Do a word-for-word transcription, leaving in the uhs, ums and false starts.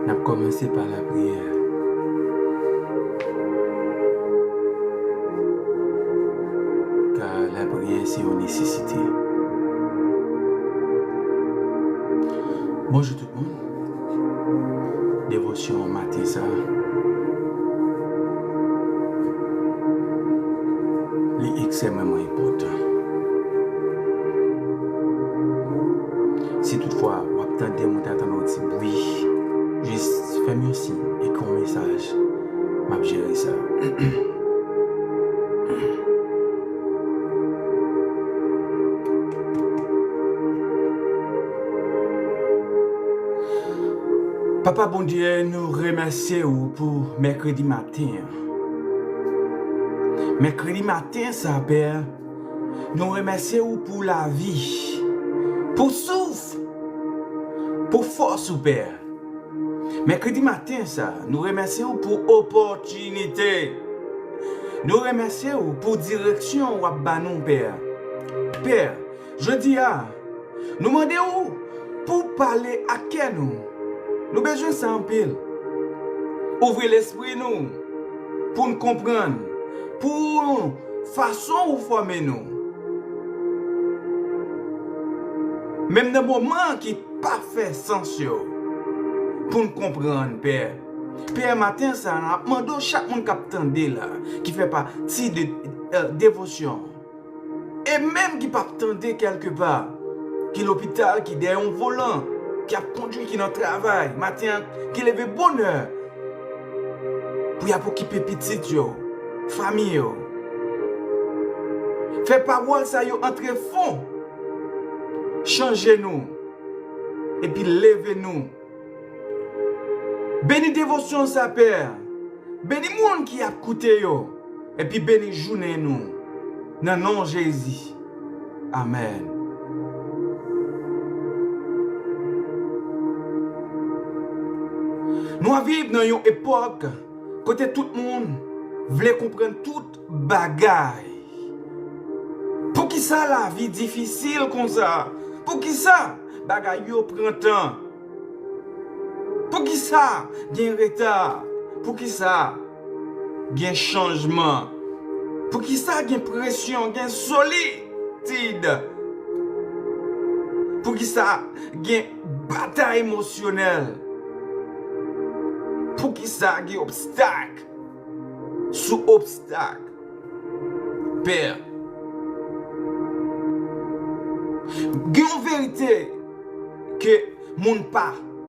N ap kòmanse pa lapriyè, ka lapriyè se yon nesesite. Bonjou tout moun. Devosyon maten sa a, li ekstrèmeman enpòtan. Si toutfwa w ap tande m, ou ta tande yon ti bwi, jis fè m yon siy, ekri yon mesaj, m ap jere sa. Papa Bondye, nou remèsye w pou mèkredi maten an. Mèkredi maten sa, Pè, nou remèsye w pou lavi, pou souf, pou fòs ou, Pè. Mèkredi maten sa, nou remèsye w pou opòtinite. Nou remèsye w pou direksyon w ap ba nou, Pè. Pè, jodi a, nou mande w pou w pale ak kè nou. Nou bezwen sa anpil. Ouvri lespri nou pou n konprann, pou fason ou fòme nou. Menm nan moman ki pa fè sans yo, pou n konprann, Pè. Pè, maten sa, n ap mande w chak moun k ap tande la, ki fè pati de, eh, devosyon, e menm ki p ap tande kèlke pa, ki lopital, ki dèyè yon volan, ki ap kondui, ki nan travay, maten an, ki leve bonè, pou y ap okipe pitit yo, fanmi yo. Fè pawòl sa yo antre fon, chanje nou, epi leve nou. Beni devosyon sa, Pè. Beni moun ki ap koute yo, epi beni jounen nou. Nan non Jezi. Amèn. Nou ap viv nan yon epòk kote tout moun vle konprann tout bagay. Poukisa lavi difisil konsa? Poukisa bagay yo pran tan? Poukisa gen reta? Poukisa gen chanjman? Poukisa gen presyon, gen solitid? Poukisa gen batay emosyonèl? Poukisa gen obstak sou obstak? Pè, gen yon verite ke moun pa